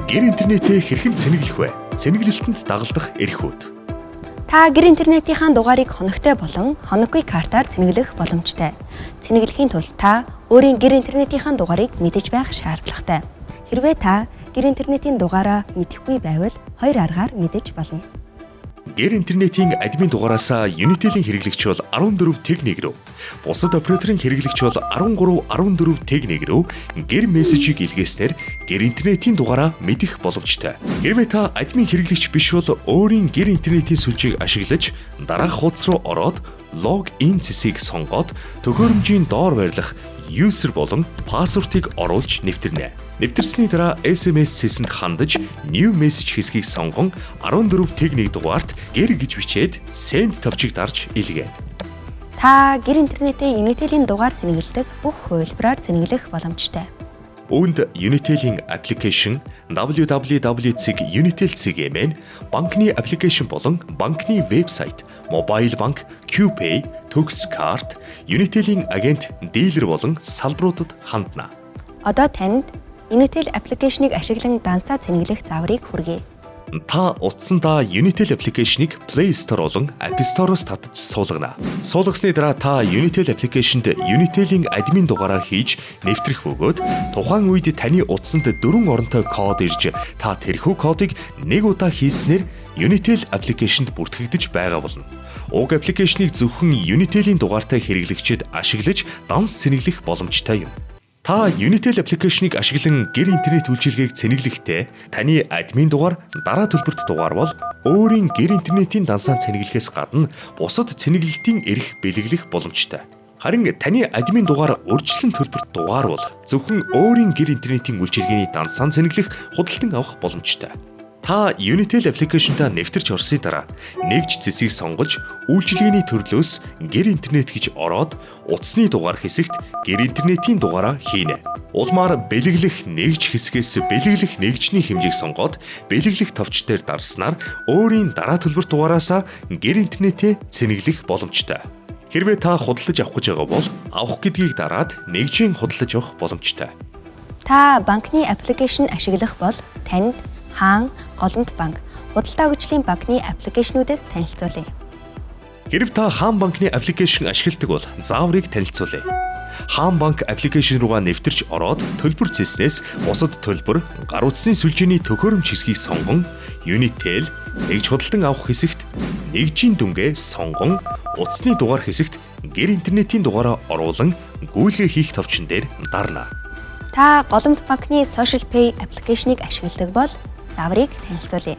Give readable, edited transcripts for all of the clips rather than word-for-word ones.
Гэр интернетээ хэрхэн цэнэглэх вэ? Цэнэглэлтэнд дагалдах эрхүүд. Та гэр интернетийнхаа дугаарыг хоногтой болон хоноггүй картаар цэнэглэх боломжтой. Цэнэглэхийн тулд та өөрийн гэр интернетийнхаа дугаарыг мэдэж байх шаардлагатай. Хэрвээ та гэр интернетийн дугаараа мэдэхгүй байвал хоёр аргаар мэдэж болно. Гэр интернетийн админ дугаараас Unitel-ийн хэрэглэгч бол 14 тэг 1 рүү, бусад операторын хэрэглэгч бол 13 14 тэг 1 рүү гэр мессежийг илгээснээр гэр интернетийн дугаараа мэдэх боломжтой. Хэрвээ та админ хэрэглэгч биш бол өөрийн гэр интернетийн сүлжээг ашиглаж дараах хуудас руу ороод login цэсийг сонгоод төхөөрөмжийн доор байрлах user болон password-ыг оруулж нэвтэрнэ. Нэвтэрсний дараа SMS цэсэнд хандаж new message хэсгийг сонгон 14 тэг 1 дугаарт гэр гэж бичээд send товчийг дарж илгээнэ. Та гэр интернетээ Unitel-ийн дугаар цэнэглэдэг бүх хувилбараар цэнэглэх боломжтой. Үүнд Unitel-ийн application www.unitel.cm, банкны application болон банкны вебсайт, mobile банк, QPay, төгс карт, Unitel-ийн агент, дилер болон салбаруудад хандна. Одоо танд Unitel application-ыг ашиглан дансаа цэнэглэх зааврыг хүргэе. Та утсандаа Unitel application-ыг Play Store болон App Store-оос татаж суулгана. Суулгасны дараа та Unitel application-д Unitel-ийн админ дугаараа хийж нэвтрэх бөгөөд тухайн үед таны утсанд дөрвөн оронтой код ирж, та тэрхүү кодыг нэг удаа хийснээр Unitel application-д бүртгэгдэж байгаа болно. Уг application-ыг зөвхөн Unitel-ийн дугаартай хэрэглэгчид ашиглаж данс цэнэглэх боломжтой юм. Та Unitel application-ыг ашиглан гэр интернет үйлчилгээг цэнэглэхдээ таны админ дугаар дараа төлбөрт дугаар бол өөрийн гэр интернетийн дансаа цэнэглэхээс гадна бусад цэнэглэлтийн эрх бэлэглэх боломжтой. Харин таны админ дугаар урьдчилсан төлбөрт дугаар бол зөвхөн өөрийн гэр интернетийн үйлчилгээний дансаа цэнэглэх, худалдан авах боломжтой. Та Unitel application-даа нэвтэрч орсны дараа нэгж цэсийг сонгож үйлчилгээний төрлөөс гэр интернет гэж ороод утасны дугаар хэсэгт гэр интернетийн дугаараа хийнэ. Улмаар бэлэглэх нэгж хэсгээс бэлэглэх нэгжний хэмжээг сонгоод бэлэглэх товч дээр дарснаар өөрийн дараа төлбөрт дугаараасаа гэр интернетээ цэнэглэх боломжтой. Хэрвээ та худалдаж авах гэж байгаа бол авах гэдгийг дараад нэгжийн худалдаж авах боломжтой. Та банкны application ашиглах бол танд Хаан, Голомт банк, Худалдаа хөгжлийн банкны application үүдээс танилцуулъя. Хэрэв та Хаан банкны application ашигладаг бол зааврыг танилцуулъя. Хаан банк application руугаа нэвтэрч ороод төлбөр цэснээс бусад төлбөр, гар утасны сүлжээний төхөөрөмж хэсгийг сонгон Unitel нэгж худалдан авах хэсэгт нэгжийн дүнгээ сонгон утасны дугаар хэсэгт гэр интернетийн дугаараа оруулан гүйлгээ хийх товчон дээр дарна. Та Голомт банкны Social Pay application-ыг ашигладаг бол зааврыг танилцуулъя.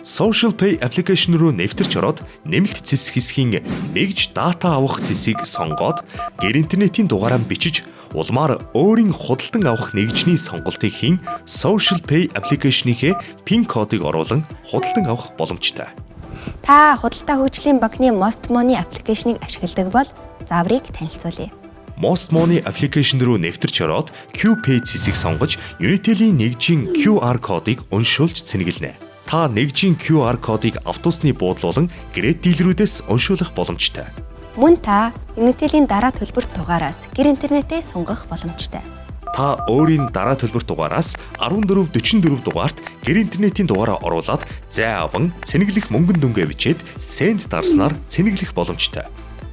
Social Pay application руу нэвтэрч ороод нэмэлт цэс хэсгийн нэгж дата авах цэсийг сонгоод гэр интернетийн дугаараа бичиж улмаар өөрийн худалдан авах нэгжний сонголтыг хийн Social Pay application-ийнхээ PIN кодыг оруулан худалдан авах боломжтой. Та Худалдаа хөгжлийн банкны Most Money application-ыг ашигладаг бол зааврыг танилцуулъя. Most Money application руу нэвтэрч ороод QPay цэсийг сонгож Unitel-ийн нэгжийн QR кодыг уншуулж цэнэглэнэ. Та нэгжийн QR кодыг автобусны буудал болон Грэт дилерүүдээс уншуулах боломжтой. Мөн та Unitel-ийн дараа төлбөрт дугаараас гэр интернетээ сунгах боломжтой. Та өөрийн дараа төлбөрт дугаараас 1444 дугаарт гэр интернетийн дугаараа оруулаад зай аван цэнэглэх мөнгөн дүнгээ бичээд send дарснаар цэнэглэх боломжтой.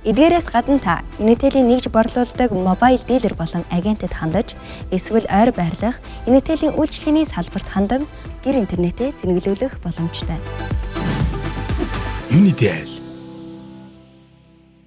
Эдгээрээс гадна та Unitel-ийн нэгж борлуулдаг mobile дилер болон агентэд хандаж эсвэл ойр байрлах Unitel-ийн үйлчилгээний салбарт хандан гэр интернетээ цэнэглүүлэх боломжтой. Unitel.